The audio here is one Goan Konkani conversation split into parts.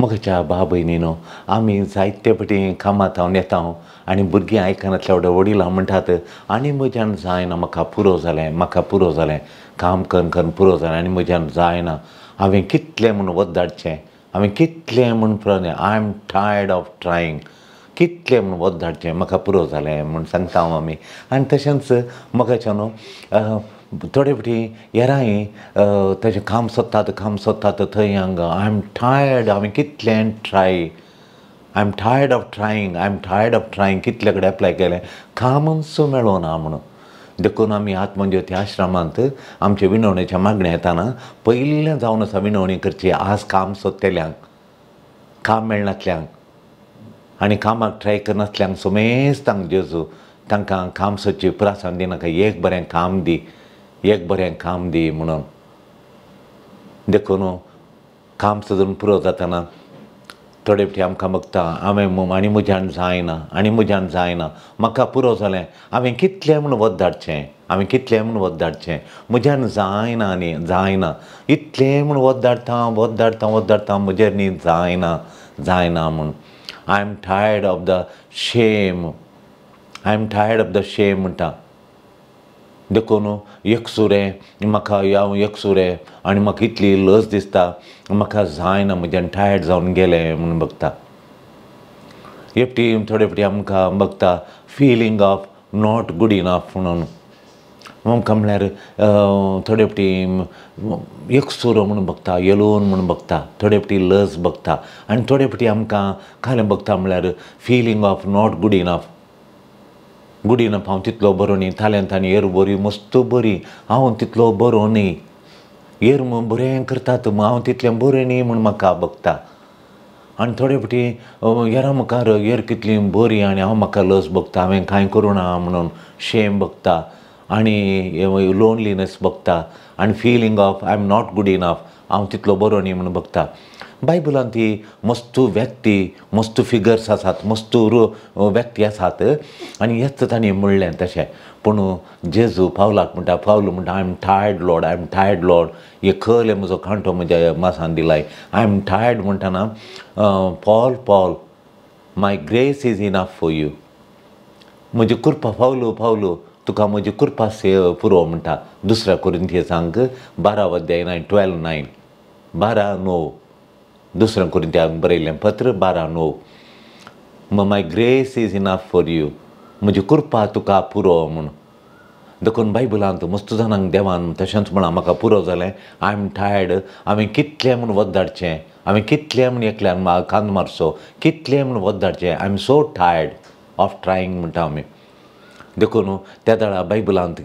म्हज्या भाव भयणीनो, आमी जायते फावटी कामांत हांव येता आनी भुरगीं आयकनातल्या व्हडल्या वडिलां म्हणटात आनी म्हज्यान जायना, म्हाका पुरो जालें, म्हाका पुरो जालें, काम करून करून पुरो जालें आनी म्हज्यान जायना, हांवें कितलें म्हूण वत धाडचें, हांवें कितलें म्हूण पुरो, I am tired of trying, कितलें म्हूण वत धाडचें, म्हाका पुरो जालें म्हूण सांगता हांव आमी. आनी तशेंच म्हाका न्हू थोडे फावटी येराय तशें काम सोदतात, काम सोदतात थंय हांगा, I am tired, हांवें कितलें try, I am tired of trying, I am tired of trying, कितले कडेन एप्लाय केलें, कामूच मेळना म्हणून. देखून आमी आत्मज्योती आश्रमांत आमचे विनवणेच्या मागणें येताना पयलें जावन आसा विनवणी करची आज काम सोदतल्यांक, काम मेळनातल्यांक आनी कामाक ट्राय करनासल्यांक समेस्तांक जेजू तांकां काम सोदची प्रासान दिनाका, एक बरें काम दी, एक बरें काम दी म्हणून. देखून काम सोदून पुरो जाताना थोडे फावटी आमकां बगता हांवें आनी म्हज्यान जायना, आनी म्हज्यान जायना, म्हाका पुरो जालें, हांवें कितलें म्हूण वत धाडचें, हांवें कितलें म्हूण वत धाडचें, म्हज्यान जायना आनी जायना, इतलें म्हूण वत धाडटा, वत धाडटा, वत धाडटा, म्हजेर न्ही जायना, जायना म्हूण. I am tired of the shame, I am tired of the shame म्हणटा. देखून एकसुरें म्हाका, हांव एकसुरें आनी म्हाका इतली लज दिसता, म्हाका जायना, म्हज्यान टायर्ड जावन गेलें म्हूण बगता. एकटी थोडे फावटी आमकां बगता feeling of not good enough म्हणून. आमकां म्हळ्यार थोडे फावटी एकसुरो म्हूण बगता, एलोन म्हूण बगता, थोडे फावटी लज बगता आनी थोडे फावटी आमकां कालें बगता म्हळ्यार feeling of not good enough, good enough, हांव तितलो बरो न्ही, तालेंत आनी एर बरी मस्त बरी, हांव तितलो बरो न्ही, एर बरें करतात हांव तितलें बरें न्ही म्हूण म्हाका बगता. आनी थोडे फावटी येरा मुखार एर कितली बरी आनी हांव म्हाका लज बगता, हांवें कांय करूं ना म्हणून शेम बगता आनी लोनलीनस बगता आनी feeling of I am not good enough, हांव तितलो बरो न्ही म्हूण बगता. बायबलांत ती मस्त व्यक्ती, मस्त फिगर्स आसात, मस्त व्यक्ती आसात आनी हेच तांणी म्हणलें तशें. पूण जेजू पावलाक म्हणटा, पावल म्हणटा I am tired Lord, I am tired Lord, हे खले म्हजो कांटो म्हज्या मासान दिलाय, I am tired म्हणटना Paul, Paul, my grace is enough for you, म्हजी कृपा पावलू, पावलू तुका म्हजी कृपा से पुरो म्हणटा. दुसऱ्या कोरिंथियसांक 12 अध्याय 9 12 9 12 9, दुसऱ्या कोरिंथियांक बरयल्लें पत्र 12 9, my grace is enough for you, म्हजी कृपा तुका पुरो म्हूण. देखून बायबलांत मस्त जाणांक देवान तशेंच म्हळां म्हाका पुरो जालें, I am tired, हांवें कितलें म्हूण वत धाडचें, हांवें कितलें म्हूण एकल्यान कान मारचो, कितलें म्हूण वत धाडचें, I am so tired of trying म्हणटा आमी. देखून त्या वेळार बायबलांत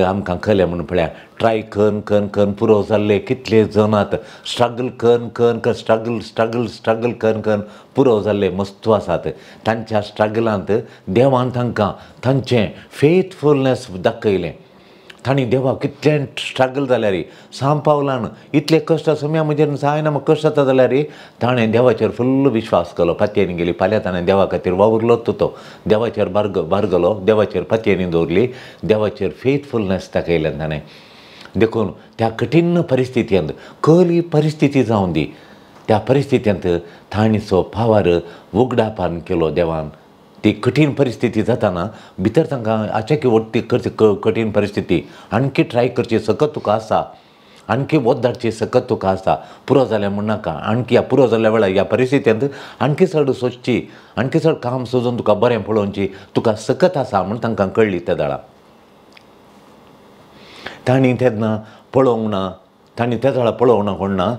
आमकां कळ्ळें म्हणून पळया ट्राय करून करून करून पुरो जाल्ले कितले जणात, स्ट्रगल करून करून करून स्ट्रगल स्ट्रगल स्ट्रगल करून करून पुरो जाल्ले मस्त आसात. तांच्या स्ट्रगलांत देवान तांकां तांचें फेथफुलनेस दाखयलें. तांणी देवा कितलें स्ट्रगल जाल्यार साम पावलान इतले कश्ट आसा म्हजेर जायना म्हाका कश्ट जाता जाल्यार ताणें देवाचेर फुल्ल विश्वास केलो. पातयेनी गेली फाल्यां ताणें देवा खातीर वावुरलो तो, देवाचेर बारगलो, देवाचेर पातयेनी दवरली, देवाचेर फेथफुलनेस दाखयलें ताणें. देखून त्या कठीण परिस्थितींत कसली परिस्थिती जावन दी त्या परिस्थितींत ताणेचो पावर उगडापान केलो देवान. ती कठीण परिस्थिती जाताना भितर तांकां आचाकी वट्टी करची कठीण परिस्थिती आणखी ट्राय करची सकत तुका आसा, आणखी वत धाडची सकत तुका आसा, पुरो जालें म्हण नाका, आणखी ह्या पुरो जाल्ल्या वेळार ह्या परिस्थितींत आणखी चड सोदची, आणखी चड काम सोदून तुका बरें पळोवची तुका सकत आसा म्हूण तांकां कळ्ळी त्या वेळार. तांणी तेन्ना पळोवंक ना, तांणी त्या वेळार पळोवंक ना कोण ना,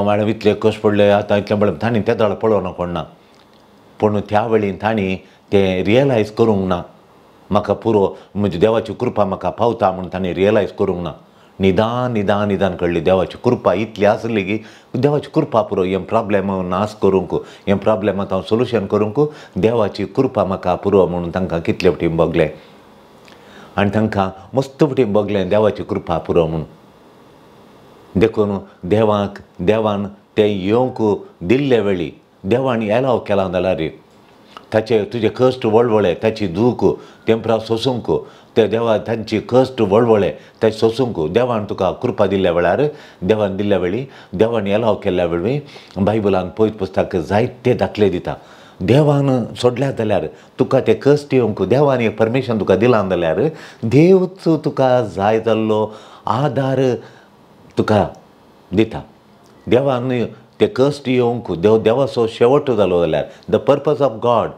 मॅडम इतले कश्ट पडले आतां इतलें पडलें, तांणी त्या वेळार पळोवंक ना कोण ना. पूण त्या वेळी तांणी तें रियलायज करूंक ना, म्हाका पुरो म्हजी देवाची कृपा म्हाका पावता म्हूण तांणी रियलायज करूंक ना. निदान निदान निदान कळ्ळी देवाची कृपा इतली आसली की देवाची कृपा पुरो हें प्रॉब्लेम नाश करूंक, हें प्रॉब्लेमाक हांव सोल्युशन करूंक देवाची कृपा म्हाका पुरो म्हणून तांकां कितले फावटी भोगलें आनी तांकां मस्त फावटी भोगलें देवाची कृपा पुरो म्हूण. देखून देवाक देवान तें येवंक दिल्ले वेळी देवान एलाव केला जाल्यार ताचे तुजे कश्ट वळवळे, ताची दूख तेंपरा सोसूंक, ते देवा तांची कश्ट वळवळे ते सोसूंक देवान तुका कृपा दिल्ल्या वेळार, देवान दिल्ल्या वेळी, देवान एलाव केल्ल्या वेळी बायबलान पवित्र पुस्तक जायते दाखले दिता. देवान सोडल्या जाल्यार तुका ते कश्ट येवंक देवान एक परमिशन तुका दिलां जाल्यार देवच तुका जाय जाल्लो आदार तुका दिता. देवान ते कश्ट येवंक देव देवाचो शेवट जालो जाल्यार, the purpose of God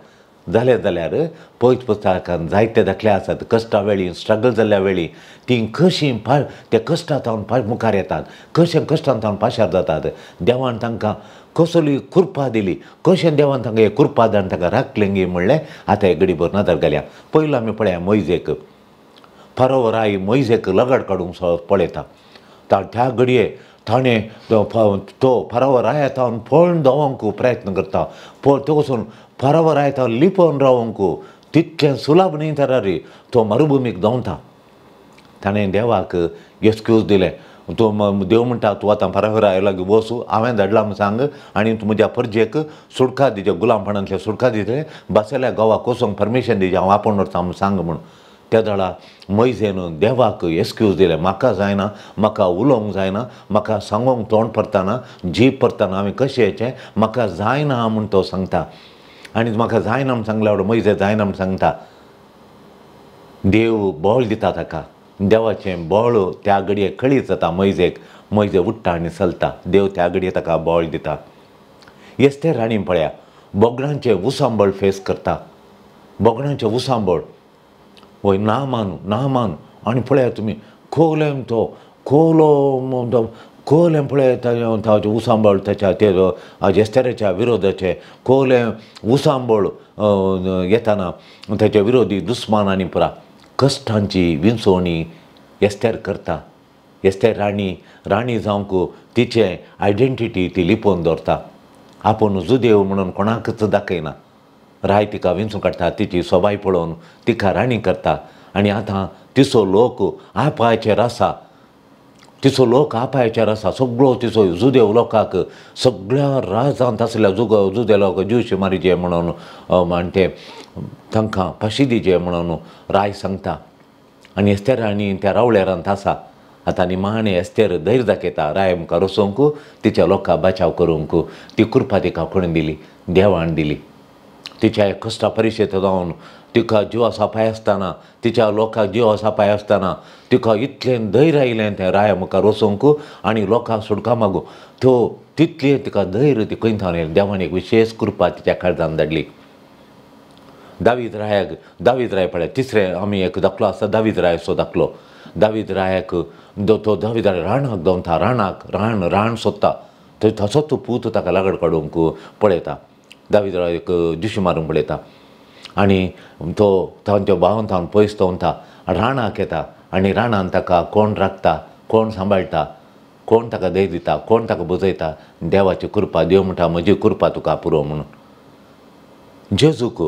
जालें जाल्यार पवित्र पुस्तकान जायते दाखले आसात. कश्टा वेळी, स्ट्रगल जाल्ल्या वेळी तीं कशीं त्या कश्टां तावन मुखार येतात, कशें कश्टान तावन पाशार जातात. देवान तांकां कसली कृपा दिली, कशें देवान तांकां एक कृपा दान तांकां राखलें गी म्हणलें आतां एक घडी भर नदर घालया. पयलो आमी पळया मोयजेक. फारोव राय मोयजेक लगड काडूंक पळयता. त्या घडये ताणें तो फारोव राया तावन पळून धांवंक प्रयत्न करता. तो वचून फारोव राया तावन लिपोवन रावंक तितलें सुलभ न्ही तर तो मरुभुमीक धांवता. ताणें देवाक एक्सक्यूज दिलें. तूं देव म्हणटा तूं आतां फारोव राया लागीं वचू, हांवें धाडलां म्हूण सांग आनी तूं म्हज्या परजेक सुटका दिजे, गुलामपणांतले सुटका दितलें, बसल्या गोवाक वचूंक परमिशन दिजे, हांव आपोवन व्हरता म्हूण सांग म्हूण. त्या वेळार मोयजेन देवाक एक्सक्यूज दिलें, म्हाका जायना, म्हाका उलोवंक जायना, म्हाका सांगोंक तोंड परतना, जीब परतना हांवें कशें येचें, म्हाका जायना म्हूण तो सांगता. आनी म्हाका जायना म्हूण सांगल्या मोयजे जायना म्हूण सांगता. देव बळ दिता ताका. देवाचें बळ त्या घडये कळीत जाता मोयजेक. मोयजे उठ्ठा आनी चलता. देव त्या घडये ताका बळ दिता. एस्तेर राणी पळया, बोगडांचें उसांबळ फेस करता. बोगडांचें उसांबळ वय ना मानू ना मानू. आनी पळया तुमी खोलें तो खोलो खोलें पळय ताचें उसांबळ ताच्या ते एस्तेराच्या विरोधाचें खोलें उसांबळ येताना ताच्या विरोधी दुस्मान आनी पुरा कश्टांची विंचवणी एस्तेर करता. एस्तेर राणी राणी जावंक तिचें आयडेंटिटी ती लिपोवन दवरता. आपूण जुदेव म्हणून कोणाकच दाखयना. राय तिका विंचून काडटा, तिची सोबाय पळोवन तिका राणी करता. आनी आतां तिचो लोक आपायचेर आसा, तिचो लोक आपायचेर आसा. सगळो तिचो जुदेव लोकांक सगळ्या राजांत आसल्या जुदेव लोक ज्यूशी मारिजे म्हणून आनी ते तांकां फाशी दिजे म्हणून राय सांगता. आनी एस्तेर राणी त्या रावळेरांत आसा. आतां निमाणें एस्तेर धैर्य दाखयता राय मुखार वचूंक, तिच्या लोकांक बचाव करूंक. ती कृपा तिका कोणें दिली? देवान दिली. तिच्या कश्टा परिशेंत जावन तिका जिवा सापाय आसतना, तिच्या लोकांक जिवा सापाय आसतना तिका इतलें धैर्य आयलें तें राया मुखार वचूंक आनी लोकांक सुटका मागूंक. त्यो तितलें तिका धैर्य ती खंय थावन आयलें? देवान एक विशेश कृपा तिच्या काळजान धाडली. दावीद रायाक, दावीद राय पळय तिसरें आमी एक दाखलो आसा दावीद रायाचो दाखलो. दावीद रायाक तो दावीद राय राणाक धांवता, राणाक राण राण सोदता. थंय तसोच पूत ताका लागड काडूंक पळयता. दावीद रायाक जुशी मारूंक पळयता आनी तो तांच्या भावान थावन पयस दवरता. राणाक येता आनी राणान ताका कोण राखता, कोण सांबाळटा, कोण ताका धैर्य दिता, कोण ताका बुजयता? देवाची कृपा. देव म्हणटा म्हजी कृपा तुका पुरो म्हणून. जेजूक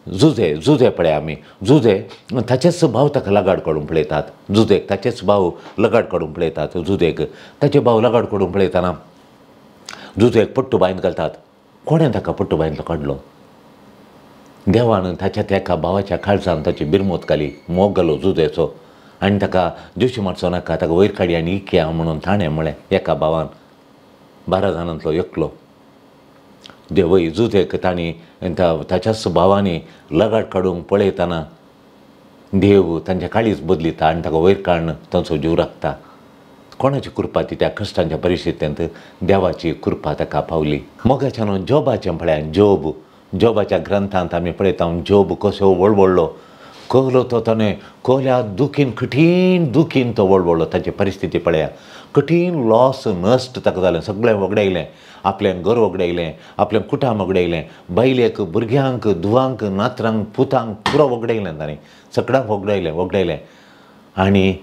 जुजे जुजे पळय आमी जुजे ताचेच भाव ताका लगाड काडूंक पळयतात. जुजेक ताचेच भाव लगाड काडूंक पळयतात. जुजेक ताचे भाव लगाड काडूंक पळयतना जुजेक पट्टू बांयन घालतात. कोणें ताका पट्टू बांयतलो काडलो? देवान ताच्या त्या भावाच्या काळजान ताची बिरमोत घाली, मोग घालो जुजेचो आनी ताका जोशी मारचो नाका, ताका वयर काडी आनी इकया म्हणून ताणें म्हळें एका भावान. 12 जाणांतलो एकलो देवय जुजेक तांणी ताच्याच भावांनी लगाड काडूंक पळयतना देव तांच्या काळीच बदलिता आनी ताका वयर काडून तांचो जीव राखता. कोणाची कृपा ती त्या कश्टांच्या परिस्थितींत देवाची कृपा ताका पावली. मोगाच्यान जोबाचें पळया. जोब जोबाच्या ग्रंथांत आमी पळयता जोब कसो वळवळ्ळो, कहलो तो ताणें कहल्या दुखीन, कठीण दुखीन तो वळवळ्ळो. ताची परिस्थिती पळया, कठीण लॉस नश्ट ताका जालें, सगळें वगडायलें, आपलें घर वगडायलें, आपलें कुटाम वगडायलें, बायलेक, भुरग्यांक, धुवांक, नातरांक, पुतांक पुरो वगडायलें ताणें, सगळ्यांक वगडायलें वगडायलें. आनी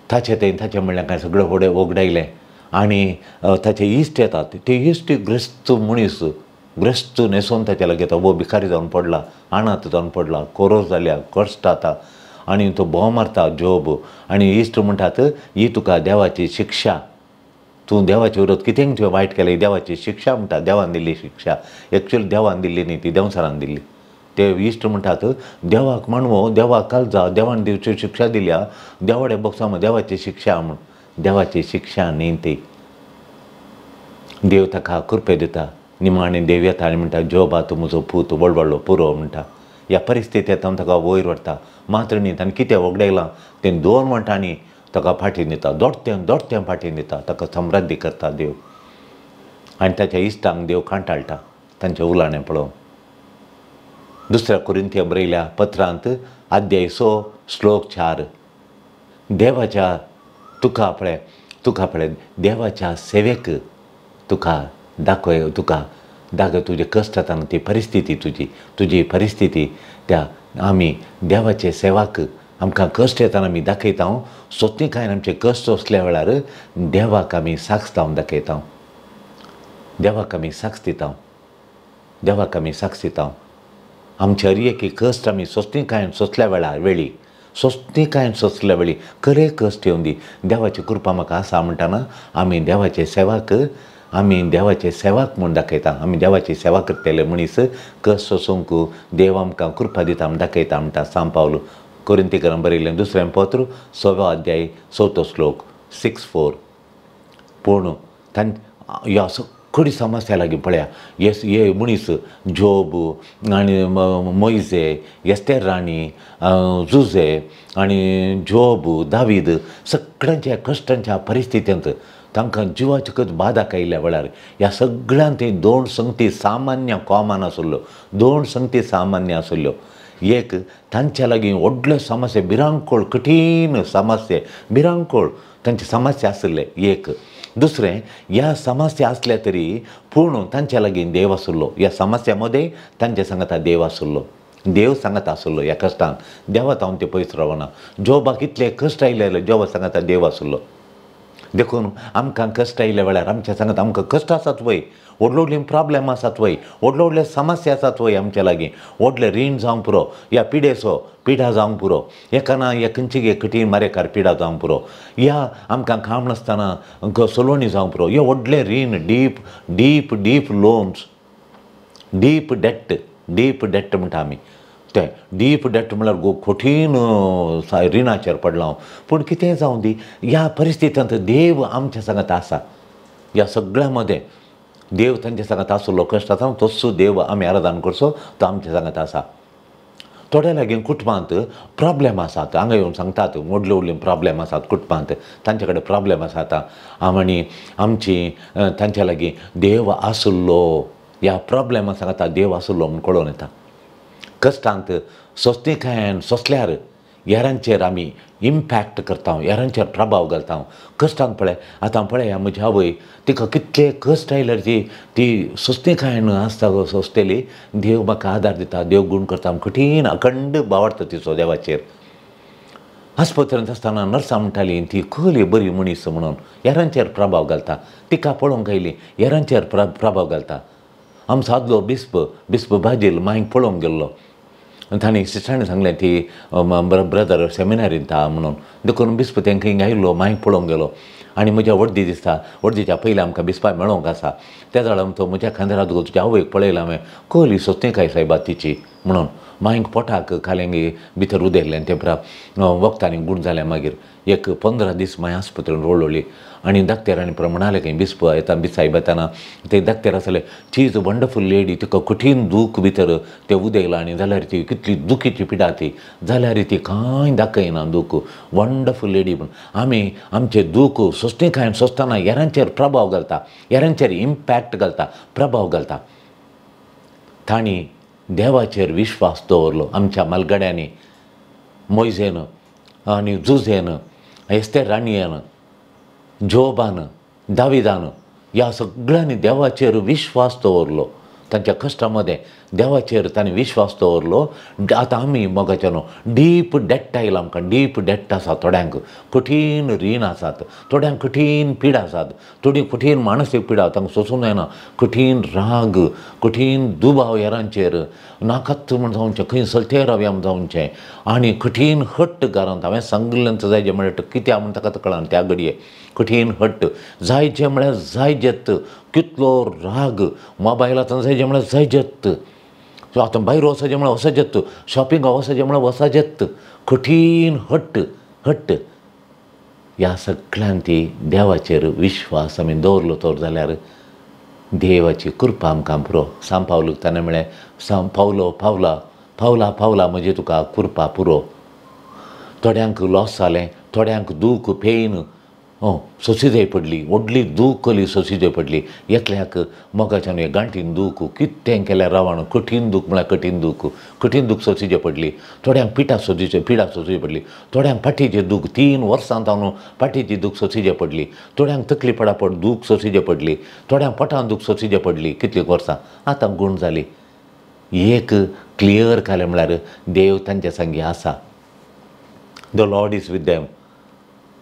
ताचें तें ताचें म्हणल्यार कांय सगळें व्हडें वगडायलें. आनी ताचे इश्ट येतात, ते इश्ट ग्रस्त मनीस, ग्रस्त न्हेसोवन ताच्या लागीं येता. वो भिकारी जावन पडला, अनाथ जावन पडला, कोरोस जाल्या, कश्ट जाता आनी तो भोंव मारता जोब. आनी इश्ट म्हणटात ही तुका देवाची शिक्षा, तूं देवाचे विरोध कितें तुवें वायट केलें, देवाची शिक्षा म्हणटा. देवान दिल्ली शिक्षा, एक्चुअली देवान दिल्ली न्ही, ती देंवचारान दिल्ली. ते इश्ट म्हणटात देवाक मानवो, देवाक कालजा, देवान दिवची शिक्षा दिल्या, देवाडे बोगसा म्हण देवाची शिक्षा म्हण. देवाची शिक्षा न्ही ती. देव ताका कृपे दिता. निमाणें देव येता आनी म्हणटा जोबा तूं म्हजो पूत व्हडलो पुरो म्हणटा. ह्या परिस्थितींत हांव ताका वयर व्हरता. मात्र न्ही ताणें कितें वगडायलां तें 2 म्हणटांनी ताका फाटीन दिता, दोडतें दोडतें फाटीन दिता. ताका समृद्धी करता देव आनी ताच्या इश्टांक देव कांटाळटा तांचें उलाणें पळोवन. दुसऱ्या कोरिंथिया बरयल्या पत्रांत अध्याय 6 श्लोक 4 देवाच्या तुका पळय, तुका पळय देवाच्या सेवेक तुका दाखय, तुका दाखय तुजे कश्ट जाता ती परिस्थिती तुजी, तुजी परिस्थिती त्या आमी देवाचे सेवाक आमकां कश्ट येतना आमी दाखयता. सोंपणीकायेन आमचे कश्ट वसल्या वेळार देवाक आमी साक्ष जावन दाखयता, देवाक आमी साक्ष दिता, देवाक आमी साक्ष दिता. आमचे हर एक कश्ट आमी सोंसणीकायेन सोंसल्या वेळार वेळी, सोंसणीकायेन सोंसल्या वेळी खरें कश्ट येवन दी, देवाची कृपा म्हाका आसा म्हणटना आमी देवाचे सेवाक, आमी देवाचे सेवाक म्हूण दाखयता. आमी देवाची सेवा करतले मनीस कश्ट सोसूंक देव आमकां कृपा दिता म्हूण दाखयता म्हणटा सांत पावल. कोरिंथीकरां बरयलें दुसरें पत्र 6वो अध्याय 4थो श्लोक 6:4. पूण ह्या सगळी समस्या लागीं पळया येस हे मनीस जोब आनी मोयजे, एस्तेर राणी, जुजे आनी जोब, दावीद सगळ्यांच्या कश्टांच्या परिस्थितींत तांकां जिवाची बाधा आयिल्ल्या वेळार ह्या सगळ्यांत ती 2 संगती सामान्य कॉमन आसल्यो, 2 संगती सामान्य आसल्यो. एक तांच्या लागीं व्हडल्यो समस्या, भिरांकूळ कठीण समस्या, भिरांकूळ तांची समस्या आशिल्ले एक. दुसरें ह्या समस्या आसल्या तरी पूण तांच्या लागीं देव आशिल्लो. ह्या समस्या मदें तांच्या सांगता देव आशिल्लो, देव सांगता आशिल्लो. ह्या कश्टान देवा तावन ते पयस रावना. जोबाक इतले कश्ट आयले, जोबा सांगता देव आशिल्लो. देखून आमकां कश्ट आयिल्ल्या वेळार आमच्या सांगता आमकां कश्ट आसात वय, व्हडले व्हडले प्रॉब्लेम आसात वय, व्हडले व्हडले समस्या आसात वय आमच्या लागीं, व्हडले रीण जावंक पुरो, ह्या पिडेचो पिडा जावंक पुरो, एका ना ह्या खंयची कठीण मारेकार पिडा जावंक पुरो, ह्या आमकां काम नासतना सलोवणी जावंक पुरो, हे व्हडले रीण, deep deep deep loans, deep debt, deep debt म्हणटा आमी तें. डीप डेट म्हणल्यार गो कठीण रिणाचेर पडला हांव. पूण कितें जावं दी, ह्या परिस्थितींत देव आमच्या सांगात आसा. ह्या सगळ्यां मदें देव तांच्या सांगात आसलो कश्ट आसा तसो देव आमी आराधन करचो तो आमच्या सांगात आसा. थोड्या लागीं कुटुंबांत प्रॉब्लेम आसात, हांगा येवन सांगतात व्हडले व्हडले प्रॉब्लेम आसात कुटुंबांत, तांचे कडेन प्रॉब्लेम आसात आनी आमची तांच्या लागीं देव आसलो, ह्या प्रॉब्लेमा सांगता देव आसलो म्हूण कळोवन येता. कश्टांत सोंसणीकायेन सोंसल्यार हेरांचेर आमी इम्पॅक्ट करता, हेरांचेर प्रभाव घालता. कश्टांत पळय आतां पळया म्हजी आवय तिका कितले कश्ट आयल्यार ती ती सोंसणीकायेन आसता सोंसतली. देव म्हाका आदार दिता, देव गूण करता, कठीण अखंड भावार्थ तिचो देवाचेर. आस्पत्रेंत आसतना नर्सां म्हणटाली ती कहली बरी मनीस म्हणून हेरांचेर प्रभाव घालता. तिका पळोवंक आयली हेरांचेर प्रभाव घालता. आमचो आदलो बिस्प, बिस्प बाजील मांयक पळोवंक गेल्लो. तांणी सिस्टरांनी सांगलें ती ब्रदर सेमिनारींत आहा म्हणून. देखून बिस्प तांकां हिंगा आयलो, मांयक पळोवंक गेलो आनी म्हज्या वर्दी दिसता, वर्दीच्या पयलीं आमकां बिस्पा मेळोंक आसा. त्या जाल्यार तो म्हज्या खांद्यार हात घालून तुज्या आवयक पळयलां हांवें, कहली सोंसणीकाय सायबा तिची म्हणून. मांयक पोटाक खालें भितर उदयलें तें वखदांनी गूण जालें. मागीर एक 15 दीस मांय आस्पत्रेन रोळ्ळी आनी डाक्टरांनी म्हणाले खंय बिस्प येता, बिस्प सायब येताना ते डाक्टर आसले, शी is a wonderful lady, तिका कठीण दूख भितर तें उदयलां आनी जाल्यार ती कितली दुखीची पिडा ती, जाल्यार ती कांय दाखयना दूख, वंडरफूल लेडी. म्हूण आमी आमचें दूख सोंसणीकायेन सोंसतना हेरांचेर प्रभाव घालता, हेरांचेर इम्पॅक्ट घालता, प्रभाव घालता. तांणी देवाचेर विश्वास दवरलो. आमच्या मालगड्यांनी मोयजेन आनी जुजेन, एस्तेर राणयेन, जोबान, दाविदान ह्या सगळ्यांनी देवाचेर विश्वास दवरलो. तांच्या कश्टां मदें देवाचेर तांणी विश्वास दवरलो. आतां आमी मोगाच्या न्हू डीप डेट आयला आमकां, डीप डेट आसा थोड्यांक, कठीण रीण आसात थोड्यांक, कठीण पिडा आसात थोडी, कठीण मानसीक पिडा तांकां सोसूंक जायना, कठीण राग, कठीण दुबाव हेरांचेर, नाकात म्हण जावचें, खंय सलते रावया म्हण जावचें आनी कठीण हट्ट घरांत. हांवें सांगिल्लें जायजें म्हळ्यार कित्याक म्हण ताका कळना त्या घडये. कठीण हट्ट जायचें म्हळ्यार जायजेत, कितलो राग, मोबायलांत जायजें म्हळ्यार जायजेत, आतां भायर वचचें म्हळ्यार वचचेंच, शॉपिंगाक वचचें म्हळ्यार वचचेंच, कठीण हट्ट हट्ट. ह्या सगळ्यान ती देवाचेर विश्वास आमी दवरलो तर जाल्यार देवाची कृपा आमकां पुरो. सांत पावलूक ताणें म्हळें, सांत पावलो पावला पावला पावला म्हजी तुका कृपा पुरो. थोड्यांक लॉस जालें, थोड्यांक दूख पेन सोंसी जाय पडली, व्हडली दूख कली सोंसी जाय पडली. एकल्याक मोगाच्यान गांठीन दूख कितें केल्यार रावण, कठीण दूख म्हळ्यार कठीण दूख, कठीण दूख सोंसी जाय पडली. थोड्यांक पिठा सोंसी पिडा सोंसी पडली, थोड्यांक फाटीची दूख 3 वर्सां जावन फाटीची दूख सोंसी जाय पडली, थोड्यांक तकली पडापड दूख सोंसी जाय पडली, थोड्यांक पोटान दूख सोंसी जाय पडली. कितली वर्सां आतां गूण जाली. एक क्लियर केलें म्हळ्यार देव तांच्या संगी आसा. The Lord is with them.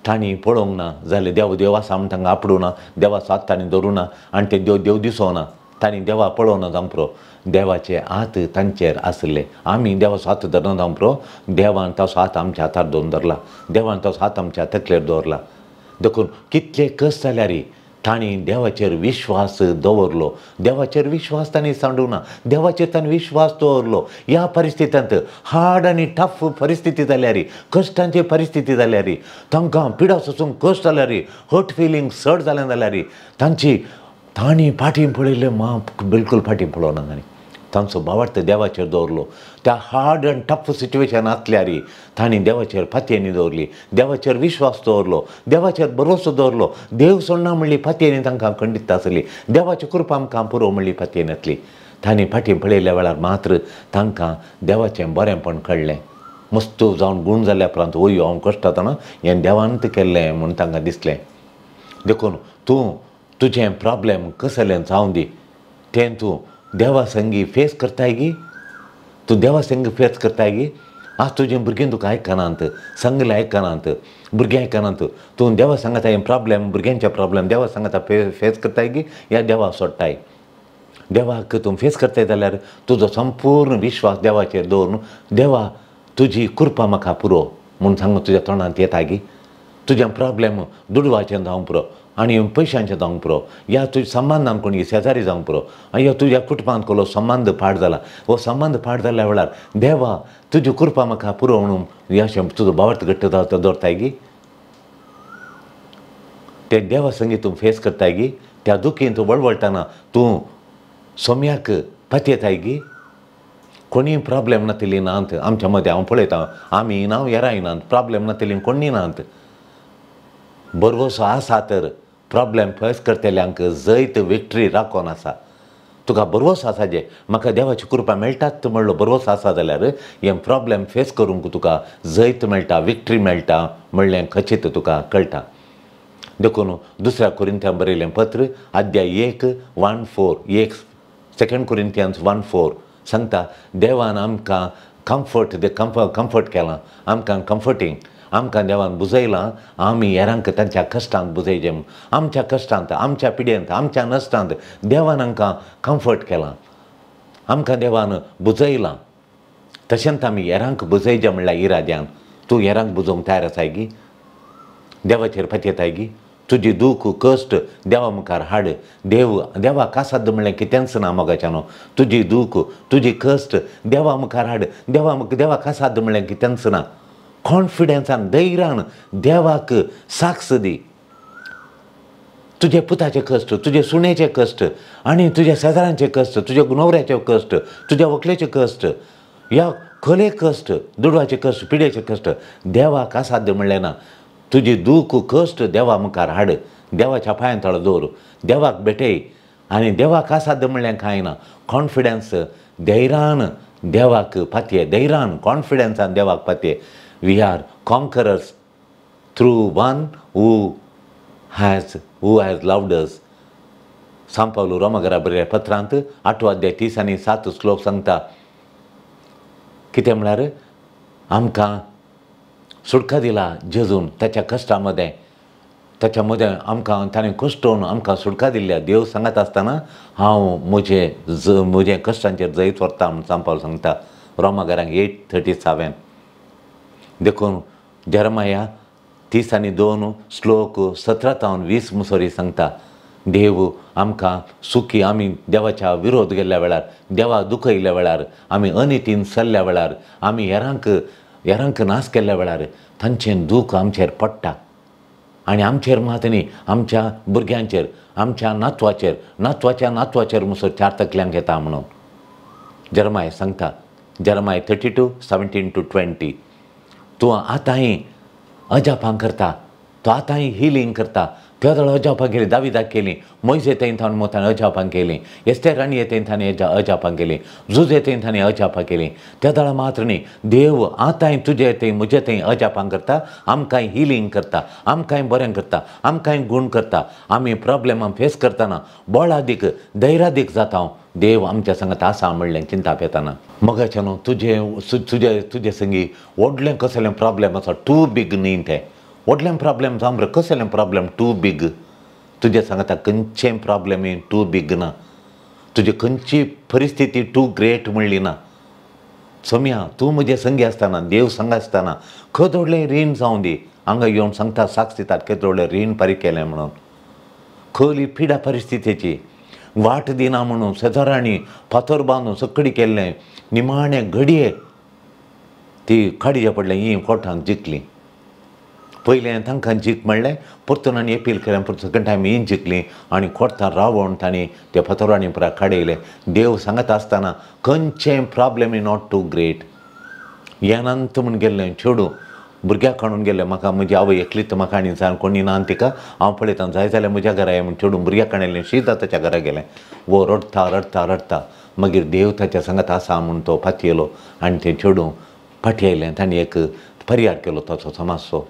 तांणी पळोवंक ना जाल्यार देव देव आसा म्हूण तांकां आपडूं ना, देवाचो हात तांणी धरूं ना आनी ते देव देव दिसोना, तांणी देवा पळोवना जावंक पुरो. देवाचे हात तांचेर आसले. आमी देवाचो हात धरना जावंक पुरो, देवान ताचो हात आमच्या हातार दवरून धरला, देवान ताचो हात आमच्या तकलेर दवरला. देखून कितले कश्ट जाल्यार तांणी देवाचेर विश्वास दवरलो, देवाचेर विश्वास तांणी सांडूंक ना, देवाचेर तांणी विश्वास दवरलो. ह्या परिस्थितींत हार्ड आनी टफ परिस्थिती जाल्यार, कश्टांची परिस्थिती जाल्यार, तांकां पिडा सोसूंक कश्ट जाल्यार, हर्ट फिलींग चड जालें जाल्यार, तांची तांणी फाटीं पळयलें मा बिलकूल फाटीं पळोवना तांणी तांचो भावार्थ देवाचेर दवरलो. त्या हार्ड आनी टफ सिच्युएशन आसल्यार तांणी देवाचेर फातयेनी दवरली, देवाचेर विश्वास दवरलो, देवाचेर भरवसो दवरलो. देव सोडना म्हणली फातयेनी तांकां खंडीत आसली, देवाची कृपा आमकां पुरो म्हणली फातयेन आसली. तांणी फाटीं पळयल्या वेळार मात्र तांकां देवाचें बरेंपण कळ्ळें. मस्त जावन गूण जाल्या उपरांत वयो हांव कश्टातना हें देवान केल्लें म्हूण तांकां दिसलें. देखून तूं तुजें प्रॉब्लेम कसलें जावं दी, तें तूं देवा संगी फेस करताय गी, तूं देवा संगी फेस करताय गी. आज तुजें भुरगीं तुका आयकनात, संगले आयकनात, भुरगीं आयकनात, तूं देवा सांगता हें प्रॉब्लेम, भुरग्यांचे प्रॉब्लेम देवा सांगता फेस करताय गी या देवा सोडटाय. देवाक तूं फेस करताय जाल्यार तुजो संपूर्ण विश्वास देवाचेर दवरून देवा तुजी कृपा म्हाका पुरो म्हूण सांगून तुज्या तोंडांत येता गी. तुजें प्रॉब्लेम दुडवाचें जावंक पुरो आनी पयशांचें जावंक पुरो, या तुज्या संबंदान कोणी शेजारी जावंक पुरो, या तुज्या कुटुंबांत कसलो संबंद पाड जाला, हो संबंद पाड जाल्या वेळार देवा तुजी कृपा म्हाका पुरो म्हणून अशें तुजो भावार्थ घट्ट दवरताय गी. ते देवा संगी तूं फेस करताय गी, त्या दुखीन तूं वळवळटाना तूं सोम्याक पातयेताय गी. कोणीय प्रॉब्लेम नातिल्ली नात आमच्या मदें, हांव पळयतां आमी ना येराय नात, प्रॉब्लेम नातिल्ली कोणी नात. बरवसो आसा तर प्रॉब्लेम फेस करतल्यांक जैत विक्ट्री राखोन आसा. तुका बरवसो आसा जे म्हाका देवाची कृपा मेळटात म्हणलो बरवसो आसा जाल्यार हें प्रॉब्लेम फेस करूंक तुका जैत मेळटा, विक्ट्री मेळटा म्हणलें खचीत तुका कळटा. देखून दुसऱ्या कोरिंथ्यां बरयलें पत्र अध्याय 1:1-4, 2 कोरिंथियन्स 1:4 सांगता देवान आमकां कम्फर्ट कम्फर्ट केलां, आमकां कम्फर्टींग, आमकां देवान बुजयलां. आमी हेरांक तांच्या कश्टांत बुजयचें, आमच्या कश्टांत, आमच्या पिड्येंत, आमच्या नश्टांत देवान आमकां कम्फर्ट केलां, आमकां देवान बुजयलां. तशेंच आमी हेरांक बुजयचें म्हणल्यार इराद्यान. तूं हेरांक बुजोवंक तयार आसाय गी, देवाचेर पातयेताय गी. तुजी दूख कश्ट देवा मुखार हाड, देव देवाक आसाद म्हणलें कितेंच ना मोगाच्यानो. तुजी दूख तुजी कश्ट देवा मुखार हाड, देवा देवाक आसाद म्हणलें कितेंच ना. कॉन्फिडन्सान धैर्यान देवाक साक्ष दी. तुजे पुताचे कश्ट, तुजे सुनेचे कश्ट आनी तुज्या शेजारांचे कश्ट, तुज्या न्हवऱ्याचे कश्ट, तुज्या व्हंकलेचे कश्ट, ह्या खले कश्ट, दुडवाचे कश्ट, पिडेचे कश्ट देवाक असाध्य म्हणलें ना. तुजी दूख कश्ट देवा मुखार हाड, देवाच्या पांयां तळो दवर, देवाक भेटय आनी देवाक असाध्य म्हणलें कांय ना. कॉन्फिडन्स धैर्यान देवाक पातये, धैर्यान कॉन्फिडन्सान देवाक पातये. We are conquerors through one who has loved us. सांत पावलू रोमाघरा बरयल्या पत्रांत 8वो अध्याय 30 आनी 7 श्लोक सांगता कितें म्हळ्यार आमकां सुटका दिला जेजून ताच्या कश्टा मदें, ताच्या मदें आमकां ताणें कश्टोवन आमकां सुटका दिल्ल्या. देव सांगत आसतना हांव म्हजें कश्टांचेर जैत व्हरता म्हूण सांत पावल सांगता रोमाघरांक 8:37. देखून जेरमाया 30 आनी 2 श्लोक 17 तावन 20 मुसोरी सांगता देव आमकां सुखी आमी देवाच्या विरोध गेल्ल्या वेळार, देवा दुखयल्ल्या वेळार, आमी अनितीन चल्ल्या वेळार, आमी हेरांक नाश केल्ल्या वेळार तांचें दूख आमचेर पडटा. आनी आमचेर मात न्ही, आमच्या भुरग्यांचेर, आमच्या नातवाचेर, नातवाच्या नातवाचेर मुसो चार तकल्यांक येता म्हणून जरमाय सांगता. जरमाय 32:17-20. तूं आतांय अजापां करता, तूं आतांय हिलींग करता. त्या वेळार अजापां केलीं, दाविदाक केलीं, मोयजे थंय थावन मोतान अजापां केलीं, एस्तेर राणये थंय थावन अजापां केलीं, जुजे थंय थावन अजापां केलीं. त्या वेळार मात्र न्ही, देव आतांय तुजे थंय म्हजे थंय अजापां करता, आमकांय हिलींग करता, आमकांय बरें करता, आमकांय गूण करता. आमी प्रॉब्लेमां फेस करतना बळादीक धैर्यादीक जाता. देव आमच्या सांगत आसा म्हणलें चिंताप येताना. मगाचें न्हू तुजे तुजे तुजे संगी व्हडलें कसलें प्रॉब्लेम आसा टू बीग न्ही, तें व्हडलें प्रॉब्लेम जावं रे, कसलें प्रॉब्लेम टू बीग. तुजें सांगता खंयचें प्रॉब्लेम टू बीग ना, तुजी खंयची परिस्थिती टू ग्रेट म्हणली ना. सोम्या तूं म्हजें संगी आसतना, देव संग आसतना खंय व्हडलें रीण जावं दी, हांगा येवन सांगता साक्ष दितात केदो व्हडलें रीण फारीक केलें म्हणून. खली पिडा परिस्थितीची वाट दिना म्हणून शेजारांनी फातर बांदून सकडी केल्लें, निमाणें घडये ती काडीच्या पडलें ही कोर्टांक जिखली. पयलें तांकां जीक म्हणलें, परतून आनी एपील केलें, परतून सेकंड टायम ही जिखली आनी कोर्टान रावोन तांणी त्या फातरांनी पुरा काडयलें. देव सांगत आसतना खंयचें प्रॉब्लेम not to great. येनांत म्हूण गेल्लें चेडूं भुरग्याक काडून गेल्लें, म्हाका म्हजी आवय एकलीच म्हाका आनी जाण कोणी ना तिका, हांव पळयतां जाय जाल्यार म्हज्या घरा ये म्हूण चेडूं भुरग्याक काडलें, शीदा ताच्या घरा गेलें. वो रडटा रडटा रडटा, मागीर देव ताच्या सांगत आसा म्हूण तो फातयेलो आनी तें चेडूं फाटी आयलें. ताणें एक पर्यार केलो ताचो समाजचो.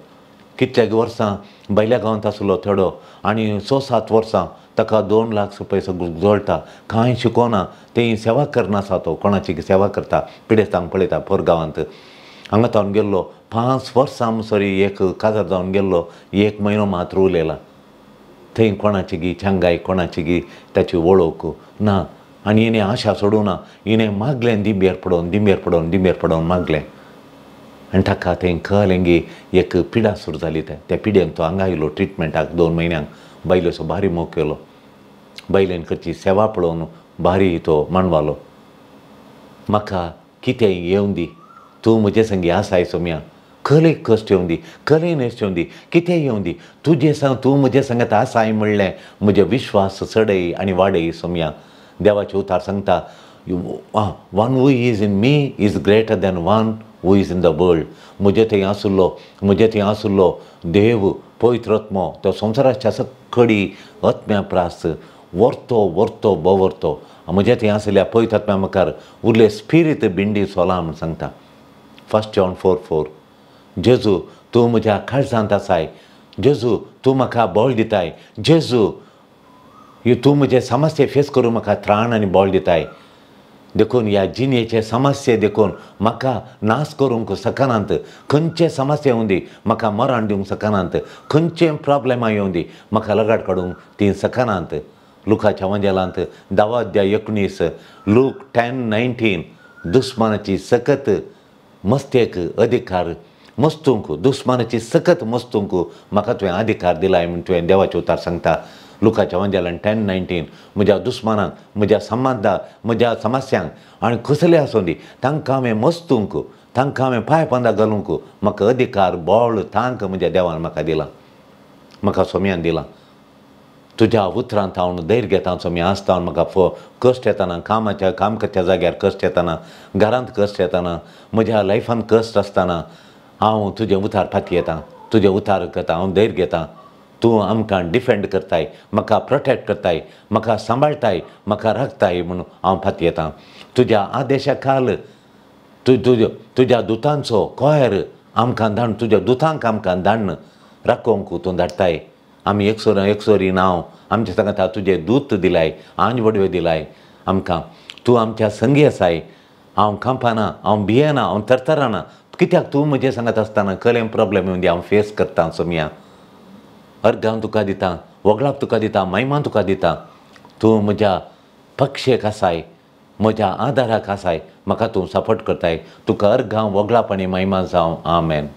कितल्या वर्सां भायल्या गांवांत आसलो थोडो आनी 6-7 वर्सां ताका 2 लाख रुपया सगळो जोडटा, कांय शिकोना, तें सेवा करनासा, तो कोणाची सेवा करता, पिडेस्तांक पळयता पोर गांवांत. हांगा तावन गेल्लो 5 वर्सां सरी एक काजार जावन गेल्लो, 1 म्हयनो मात्र उलयला. थंय कोणाची गी चांगाय, कोणाची गी ताची वळख ना. आनी हिणें आशा सोडूं ना, हिणें मागलें दिंबेर पडोवन दिंबेर पडोवन दिंबेर पडोवन मागलें. आनी ताका थंय कळ्ळें गी एक पिडा सुरू जाली. त्या पिडेन तो हांगा आयलो ट्रिटमेंटाक 2 म्हयन्यांक. बायलेचो भारी मोग केलो, बायलेन करची सेवा पळोवन भारी तो मांडवालो. म्हाका कितेंय येवं दी, तूं म्हजे संगी आसाय सोम्या, खले कश्ट येवं दी, खले नश्ट येवं दी, कितेंय येवं दी, तुजे संग तूं म्हजे संगत आसाय म्हणलें म्हजे विश्वास चडय आनी वाडय सोम्या. देवाचें उतार सांगता, one who is in me is greater than one who is in the world. म्हजे थंय आसुल्लो, म्हजे थंय आसुल्लो देव पवित्र आत्मो तो संवसाराच्या सकडी आत्म्या प्रास वर्तो वर्तो बवर्तो. म्हजे थंय आसल्या पवित्र आत्म्या मुखार उरले स्पिरीत बिंडी सोला म्हूण सांगता. 1 John 4:4. जेजू तूं म्हज्या काळजांत आसाय, जेजू तूं म्हाका बळ दिताय, जेजू तूं म्हजे समस्ये फेस करूं म्हाका त्राण आनी बळ दिताय. देखून ह्या जिणेचे समस्ये देखून म्हाका नाश करूंक शकनात, खंयचे समस्या येवं दी म्हाका मरण दिवंक शकनात, खंयचे प्रॉब्लेमां येवं दी म्हाका लगाड काडूंक ती शकनात. लुकाच्या वंजेलांत 10:19, लूक 10:19, दुस्मानाची सकत मस्तेक अधिकार मस्तूंक, दुस्मानाची सकत मस्तूंक म्हाका तुवें अधिकार दिलाय म्हूण तुवें देवाचें उतार सांगता. लुकाच्या वंजेलान 10:19, म्हज्या दुस्मानांक, म्हज्या संबंदाक, म्हज्या समस्यांक आनी कसले आसूं दी तांकां हांवें मस्तूंक, तांकां हांवें पांय पोंदा घालूंक म्हाका अधिकार बळ तांक म्हज्या देवान म्हाका दिला, म्हाका सोम्यान दिला. तुज्या उतरांत हांव धैर्य घेता सोम्या. आसता म्हाका कश्ट येताना, कामाच्या काम करच्या जाग्यार कश्ट येताना, घरांत कश्ट येताना, म्हज्या लायफांत कश्ट आसतना हांव तुजें उतार फातयेता, तुजें उतार करता, हांव धैर्य घेता. तूं आमकां डिफेंड करताय, म्हाका प्रोटेक्ट करताय, म्हाका सांबाळटाय, म्हाका राखताय म्हणून हांव फातयेता. तुज्या आदेशा खाल तुज्या दुतांचो कोयर आमकां धाड, तुज्या दुतांक आमकां धाडन राखोवंक तूं धाडटाय. आमी एकसोर एकसोरी नांव आमच्या सांगता तुजे दूत दिलाय, आंज वडवे दिलाय आमकां. तूं आमच्या संगी आसाय. हांव कांपाना, हांव भियेना, हांव तरतराना, कित्याक तूं म्हजें सांगत आसतना कसलें प्रॉब्लेम येवन दी हांव फेस करता सोम्या. अर्गां तुका दिता, वगळाप तुका दिता, महिमा तुका दिता. तूं म्हज्या पक्षेक आसाय, म्हज्या आदाराक आसाय, म्हाका तूं सपोर्ट करताय. तुका अर्गां वगळाप आनी महिमा जावं. आमेन.